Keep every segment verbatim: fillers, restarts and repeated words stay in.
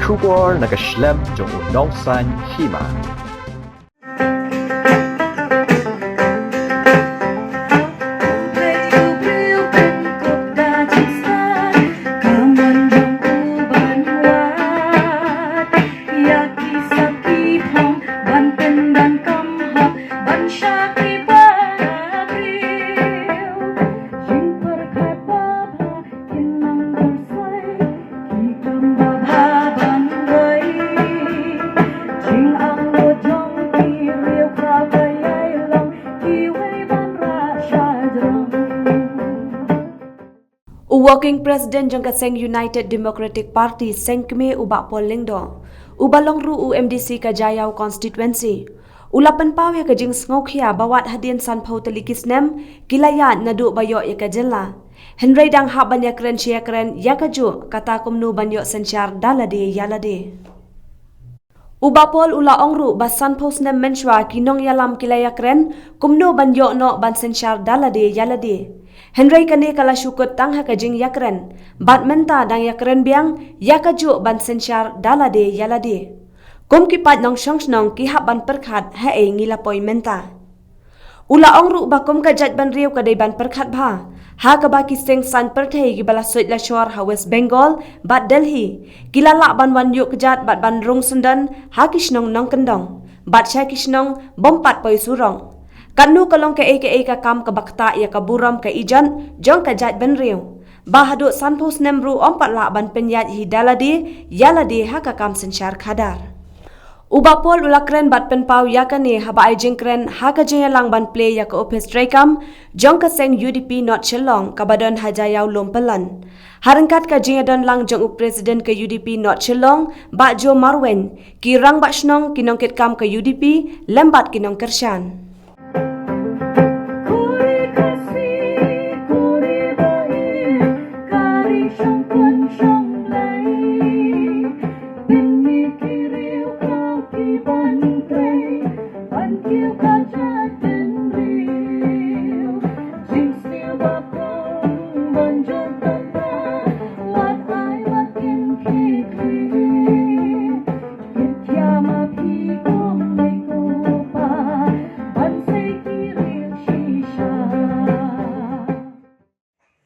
Khubor na ka shlem jong u nongsan hima. U Working President jong ka seng United Democratic Party, seng kmie, u Bah Paul Lyngdoh, uba long ruh u M D C ka Jaïaw constituency, u la pynpaw ïa ka jingsngewkhia ba wat hadien sanphew tylli ki snem ki la ïaid naduh ba ïoh ïa ka jylla, hynrei dang hap ban ïakren shi ïakren ïa kajuh kata kumno ban ïoh synshar da lade ïa lade. U Bah Paul u la ong ruh ba sanphew snem mynshuwa ki nongïalam ki la ïakren kumno ban ïoh noh ban synshar da lade ïa lade, hynrei kane ka la shu kut tang ha ka jingïakren, bad mynta dang ïakren biang ïa kajuh ban synshar da lade ïa lade. Kum ki paid nongshong shnong ki hap ban pyrkhat haei ngi la poi mynta. U la ong ruh ba kum ka jaitbynriew ka dei ban pyrkhat bha ha kaba ki seng saiñ pyrthei kiba la suid la shor ha West Bengal bad Delhi ki la lah ban wan ïuh kjat bad ban rung syndon ha ki shnong nongkyndong bad sha ki shnong bym pat poi surok. Katno ka long kaei kaei ka kam kaba ktah ïa ka burom ka ijot jong ka jaitbynriew ba haduh sanphew snem ruh ym pat lah ban pynïaid hi da lade ïa lade ha ka kam synshar khadar. U Bah Paul u la kren bad pynpaw ïa kane haba ai jingkren ha ka jingïalang ban plie ïa ka ophis treikam jong ka seng U D P North Shillong kaba don ha Jaïaw Lumpylon, ha ryngkat ka jingïadon lang jong u President ka U D P North Shillong, Bah Joe Marwein, ki rangbah shnong, ki nongkitkam ka U D P lem bad ki nongkyrshan.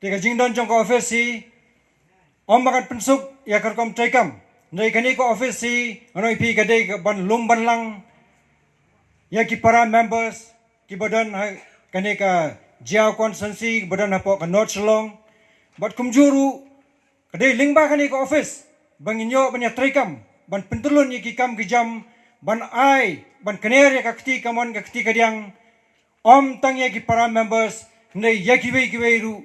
Te ka jingdon jong ka ophis hi ym ba kan pynsuk ïa ka rukom treikam. Hynrei kane ka ophis hi ngan ong ïa phi ka dei ka ban lum ban lang ïa ki para members kiba don ha kane ka Jaïaw constituency kiba don hapoh ka North Shillong. Bad kumjuh ruh ka dei lyngba kane ka ophis ba ngin ïoh ban ïa treikam, ban pyntyllun ïa ki kam ki jam, ban ai, ban kner ïa ka kti kamon ka kti kadiang, ym tang ïa ki para members, hynrei ïa kiwei kiwei ruh,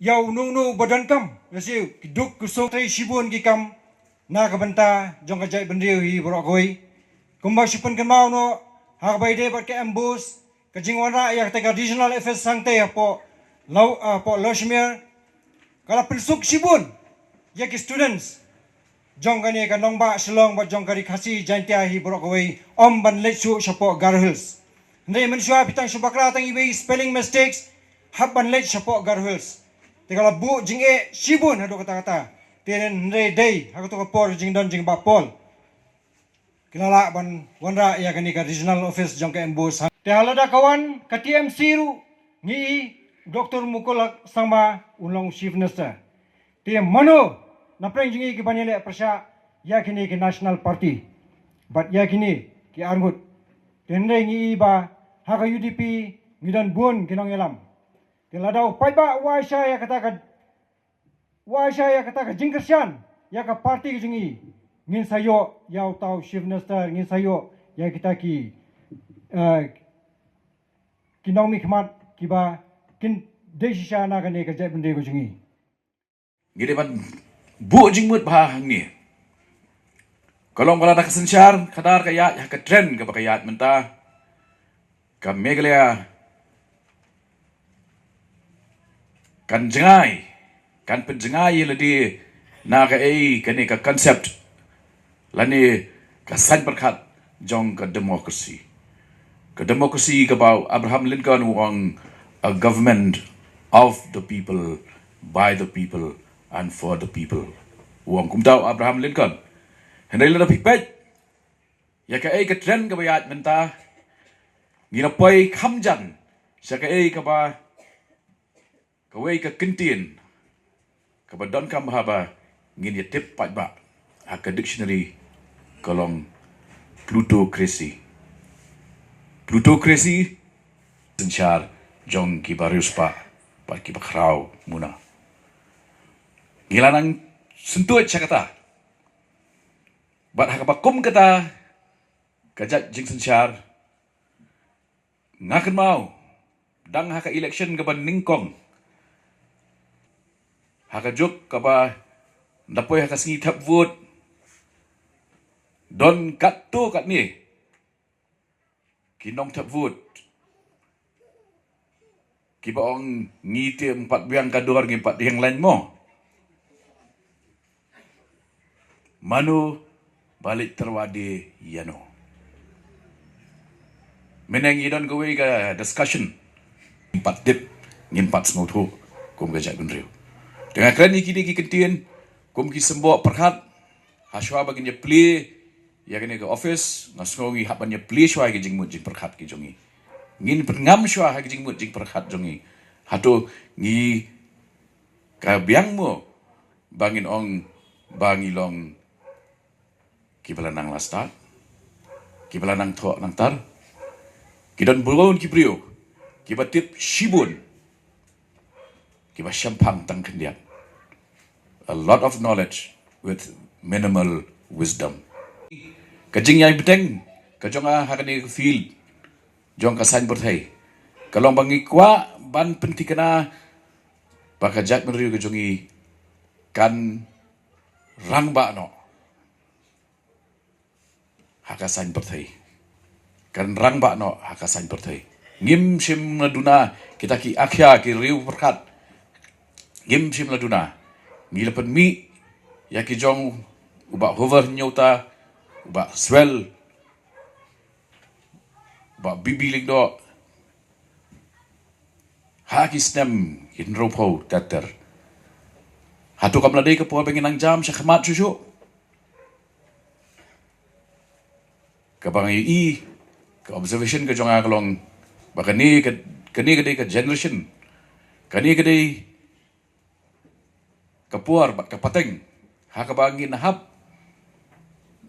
ïa uno uno uba donkam, lehse ki duk ki suk, trei shibun ki kam na ka bynta jong ka jaitbynriew hi baroh kawei. Kumba shu pynkynmaw noh ha kaba ïadei bad ka MBOSE, ka jingwanrah ïa kata ka regional office sangtei hapoh Law, hapoh Lawsmere, ka la pynsuk shibun ïa ki students jong kane ka nongbah Shillong bad jong ka Ri Khasi Jaintia hi baroh kawei, ym ban leit shuh shapoh Garo Hills. Hynrei mynshuwa phi tang shu bakla tang iwei spelling mistakes, hap ban leit shapoh Garo Hills. Te ka la buh jingeh shibun haduh katta katta. Te hynrei dei ha kato ka por jingdon jong Bah Paul ki la lah ban wanrah ïa kane ka regional office jong ka MBOSE. Te ha lada ka wan ka TMC ruh, ngi i Doctor Mukul Sangma un long Chief Minister. Te mano na pdeng jong ngi ki ban ïaleh pyrshah ïa kine ki National Party bad ïa kine ki arngut? Te hynrei ngi i ba ha ka UDP ngi don bun ki nongïalam. Te lada u paidbah u ai sha ïa kata ka, u ai sha ïa kata ka jingkyrshan ïa ka party ka jong ngi, ngin sa ïoh ïa uta u Chief Minister, ngin sa ïoh ïa kita ki, eh, ki nongmihkhmat kiba kin dei shisha na kane ka jaitbynriew ka jong ngi. Ngi dei ban buh jingmut bha hangne. Ka long ba lada ka synshar khadar ka ïaid ha ka trend kaba ka ïaid mynta, ka Meghalaya kan jngai, kan pynjngai ïa lade na kaei kane ka concept lane ka saiñ pyrkhat jong ka democracy. Ka democracy kaba u Abraham Lincoln u ong, "A government of the people, by the people, and for the people." U ong kumta u Abraham Lincoln. Hynrei lada phi peit ïa kaei ka trend kaba ïaid mynta, ngi la poi kham jan sha kaei kaba, kawei ka kyntien kaba donkam bha ba ngin ïa tip paidbah ha ka dictionary ka long plutocracy. Plutocracy, synshar jong kiba riewspah bad kiba khraw muna. Ngi la nang syntuid sha kata. Bad ha kaba kum kata ka jait jingsynshar, nga kynmaw dang ha ka election kaba nyngkong, ha ka juk kaba da poi ha ka sngi thep vote, don katto katne ki nongthep vote kiba ong, ngi te ym pat biang ka dur, ngi pat ïeng lain mo. Mano ba leit tyrwa de ïano? Mynne ngi don kawei ka discussion, ngim pat tip, ngim pat sngewthuh kum ka jaitbynriew. Te nga kren ïa kine ki kyntien kum ki symboh pyrkhat. Hashwa ba ngin ïa plie ïa kane ka office, nga sngew ngi hap ban ïa plie shwa ïa ki jingmut jingpyrkhat ki jong ngi. Ngin pynngam shwa ha ki jingmut jingpyrkhat jong ngi. Hato ngi ka biang mo ba ngin ong ba ngi long kiba la nang la stad, kiba la nang thoh nang tar? Ki don bun ki briew kiba tip shibun, kiba shemphang tang khyndiat. A lot of knowledge with minimal wisdom. Ka jingïaibteng ka jong nga ha kane ka field jong ka saiñ pyrthei ka long ba ngi kwah ban pynthikna ba ka jaitbynriew ka jong ngi kan rangbah noh ha ka saiñ pyrthei. Kan rangbah noh ha ka saiñ pyrthei. Ngim shym la duna kita ki akhia, ki riew pyrkhat. Ngim shym la duna. Ngi la pynmih ïa ki jong u Bah Hoover Hynñiewta, u Bah Swell, u Bah B B Lyngdoh, ha ki snem hynriewphew ter ter. Hato kam la dei ka por ba ngin nang jam shakhmat shuh shuh? Kaba nga ïohi, ka observation ka jong nga ka long ba kane ka, kane ka dei ka generation, kane ka dei ka por bad ka pateng ha kaba ngin hap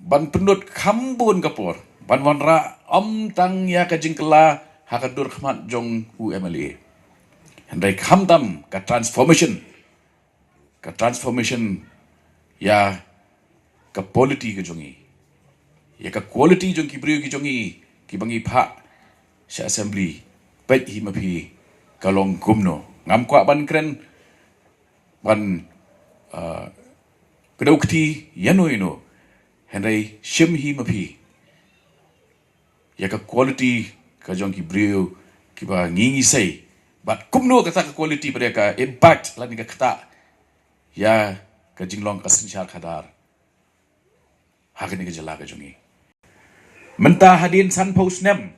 ban pynlut kham bun ka por ban wanrah ym tang ïa ka jingkylla ha ka dur khmat jong u M L A, hynrei khamtam ka transformation, ka transformation ïa ka polity ka jong ngi, ïa ka quality jong ki briew ki jong ngi kiba ngi phah sha assembly. Peit hi ma phi ka long kumno. Ngam kwah ban kren ban, ah, kdew kti ïano ïano, hynrei shim hi ma phi ïa ka quality ka jong ki briew kiba ngi ngi sei, bad kumno kata ka quality ba dei ka impact lane ka ktah ïa ka jinglong ka synshar khadar ha kane ka jylla ka jong ngi. Mynta hadien sanphew snem,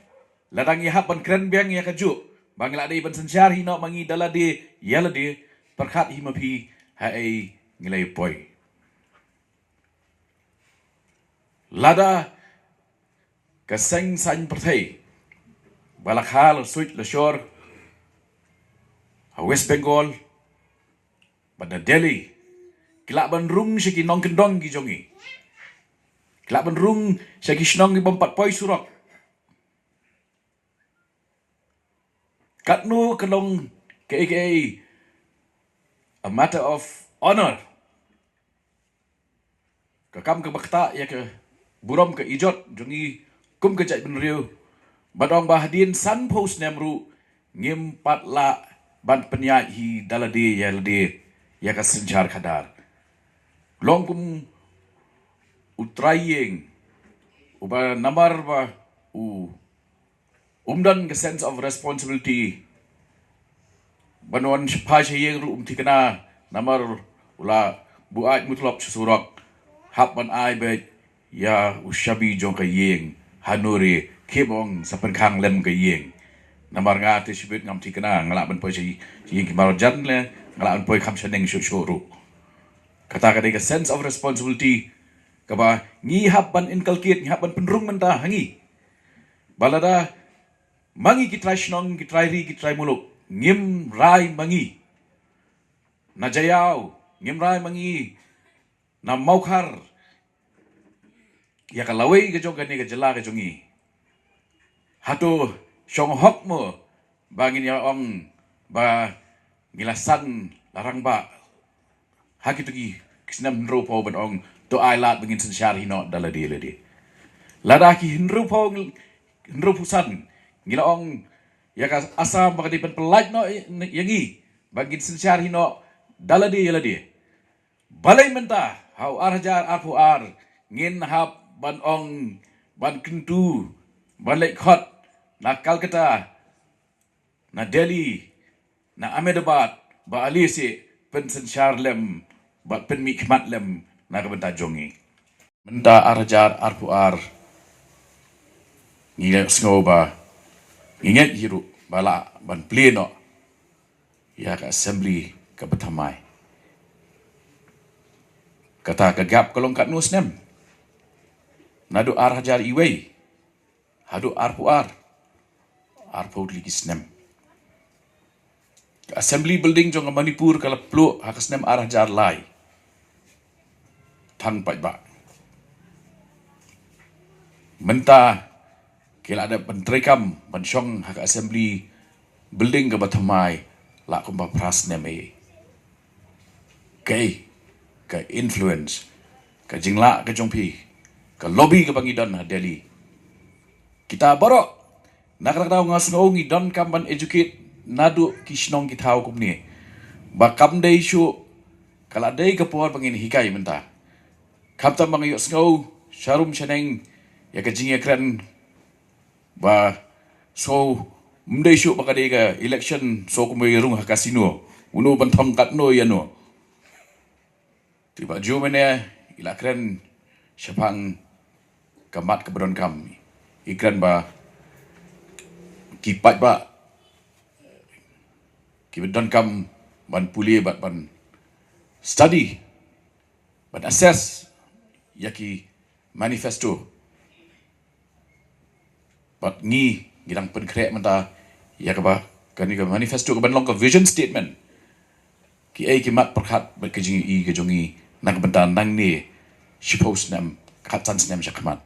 lada ngi hap ban kren biang ïa kajuh ba ngi la dei ban synshar hi noh ma ngi da lade ïa lade, pyrkhat hi ma phi haei ngi la ïa poi. Lada ka seng saiñ pyrthei ba la kha la suit la shor ha West Bengal bad na Delhi ki lah ban rung sha ki nongkyndong ki jong ngi, ki lah ban rung sha ki shnong ki bym pat poi surok, katno ka long kaei kaei a matter of honor, ka kam kaba ktah ïa ka burom ka ijot jong ngi kum ka jaitbynriew, bad ong ba hadien sanphew snem ruh ngim pat lah ban pynïaid hi da lade ïa lade ïa ka synshar khadar. Long kum u trai ïing uba namar ba u um don ka sense of responsibility ban wan phai sha ïing ruh um thikna namar u la buaid mutlop sha surok, hap ban ai beit ïa u shabi jong ka ïing ha nuri, khie ba ong sa pynkhang lem ka ïing. Namar nga te shibit ngam thikna, nga lah ban poi sha ïing ki marjan le nga lah ban poi kham shaneng shuh shuh ruh. Kata ka dei ka sense of responsibility kaba ngi hap ban inculcate, ngi hap ban pynrung mynta ha ngi. Ba lada ma ngi ki trai shnong, ki trai ri, ki trai muluk, ngim rai ma ngi na Jaïaw, ngim rai ma ngi na Mawkhar, ïa ka lawei ka jong kane ka jylla ka jong ngi. Hato shong hok mo ba ngin ïa ong ba ngi la san la rangbah ha kito ki snem hynriewphew ban ong to ai lad ba ngin synshar hi noh da lade lade. Lada ki hynriewphew, hynriewphew san ngi la ong ïa ka Assam ba ka dei ban pyllait noh ïa ngi ba ngin synshar hi noh da lade ïa lade. Balei mynta ha u ar hajar arphew ar ngin hap ban ong, ban kyntu, ban leit khot na Calcutta, na Delhi, na Ahmedabad, ba ale seh pynsynshar lem bad pynmihkhmat lem na ka bynta jong ngi? Mynta ar hajar arphew ar ngi ïohsngew ba ngi ngeit hi ruh ba lah ban plie noh ïa ka assembly kaba thymmai. Kata ka gap ka long katno snem? Naduh ar hajar iwei haduh arphew ar, arphew tylli ki snem. Ka Assembly Building jong ka Manipur ka la pluh ha ka snem ar hajar lai. Tang paidbah mynta ki la dep ban treikam ban shong ha ka Assembly Building kaba thymmai la kumba phra snem ei. Kaei ka influence, ka jinglah ka jong phi, ka lobby kaba ngi don ha Delhi? Kita baroh na kata ka daw nga sngew ngi donkam ban educate naduh ki shnong ki thaw kumne ba kam dei shuh ka la dei ka por ba ngin hikai mynta. Khamtam ba nga ïohsngew sharum shaneng ïa ka jingïakren ba sngew ym dei shuh ba ka dei ka election sngew kumba ïa rung ha casino, uno ban thong katno ïano. Te ba ju mynne i la kren shaphang ka mat kaba donkam, i kren ba ki paidbah kiba donkam ban pule bad ban study, ban assess ïa ki manifesto. Bad ngi ngi dang pynkhreh mynta ïa kaba kane ka manifesto kaban long ka vision statement. Kiei ki mat pyrkhat bad ka jingïohi ka jong ngi na ka bynta nangne shiphew snem, khatsan snem sha khmat.